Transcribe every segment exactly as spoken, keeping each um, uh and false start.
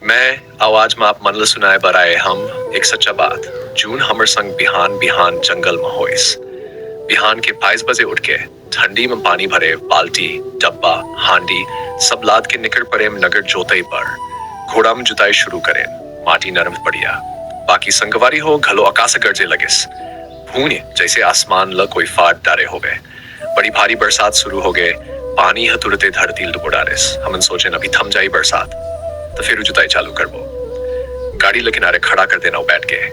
मैं आवाज में आप मन ल सुनाए बर आए हम एक सच्चा बात, जून हमर संग बिहान बिहान जंगल में होइस। बिहान के पाँच बजे उठ के ठंडी में पानी भरे बाल्टी, डब्बा, हांडी सब लाद के निकल पड़े नगर जोतई पर। घोड़ा में जुताई शुरू करे, माटी नरम पड़िया। बाकी संगवारी हो घलो अकास गरजे लगिस। भूने जैसे आसमान ल कोई फाड़ डारे होवे। बड़ी भारी बरसात शुरू हो गए। पानी ह तुरते धरती ल डुबो डारेस। हमन सोचेन अभी थम जाई बरसात, तो फिर जुताई चालू करबो। गाड़ी ल किनारे खड़ा कर देना बैठ के।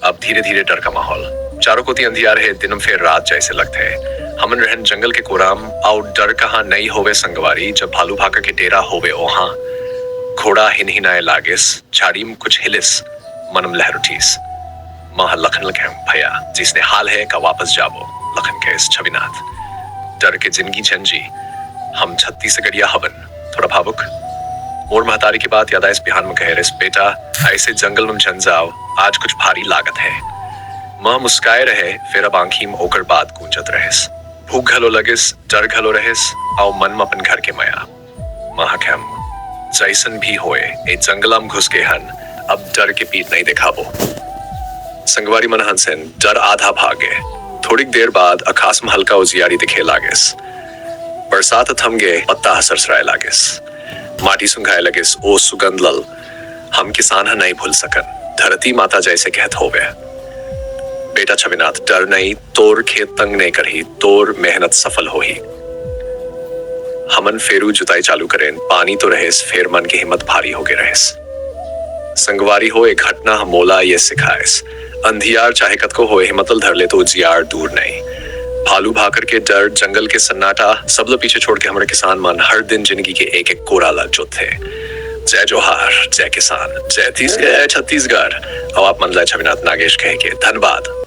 अब धीरे धीरे डर का माहौल। चारों कोती अंधियार है, दिनम फेर रात जैसे लगथे। हमन रहन जंगल के कोराम, अउ डर कहाँ नई होवे संगवारी, जब भालू भाकर के डेरा होवे ओहाँ। घोड़ा हिनहिनाए लागेस, झाड़ी में कुछ हिलिस, मनम लहर उठीस। माँ ह लखन ल कहें, "भैया, जिसने हाल है का वापस जाबो।" लखन कहेस, "छविनाथ, डर के जिंदगी झन जी, हम छत्तीसगढ़िया हवन।" थोड़ा भावुक। मोर महतारी के बात याद आइस, बिहान में कहे रेस, "बेटा, ऐसे जंगल में झन जाओ, आज कुछ भारी लागत है।" माँ मुस्काए रहे, फिर अब आंखी में ओकर बात गूंजत रहेस। भूख घलो लगिस, डर घलो रहेस, अउ मन में अपन घर के मया। माँ ह कहें, "जैसन भी होए, ए जंगला में घुस के हन, अब डर के पीठ नहीं देखाबो।" संगवारी मन हंसेन, डर आधा भागे। थोड़िक देर बाद अकास में हल्का उजियारी दिखे लागेस। बरसात ह थम गे, पत्ता ह सरसराए लागेस। माटी सुंघाए लगेस, ओ सुगंध ल हम किसान ह नहीं भूल सकन। धरती माता जैसे कहत होवे, "बेटा छविनाथ, डर नहीं, तोर खेत तंग नहीं करही, तोर मेहनत सफल होही।" हमन फेरू जुताई चालू करेन। पानी तो रहेस, फेर मन के हिम्मत भारी होगे रहेस। संगवारी हो, एक घटना ह मोला ये सिखाएस, अंधियार चाहे कतको होए, हिम्मत ल धर ले तो उजियार दूर नहीं। भालू भाकर के डर, जंगल के सन्नाटा, सब ल पीछे छोड़ के हमर किसान मन हर दिन जिंदगी के एक एक कोरा ल जोतथे। जय जोहार, जय किसान, जय छत्तीसगढ़, जय छत्तीसगढ़। अउ आप मन ल छविनाथ नागेश कहे के धन्यवाद।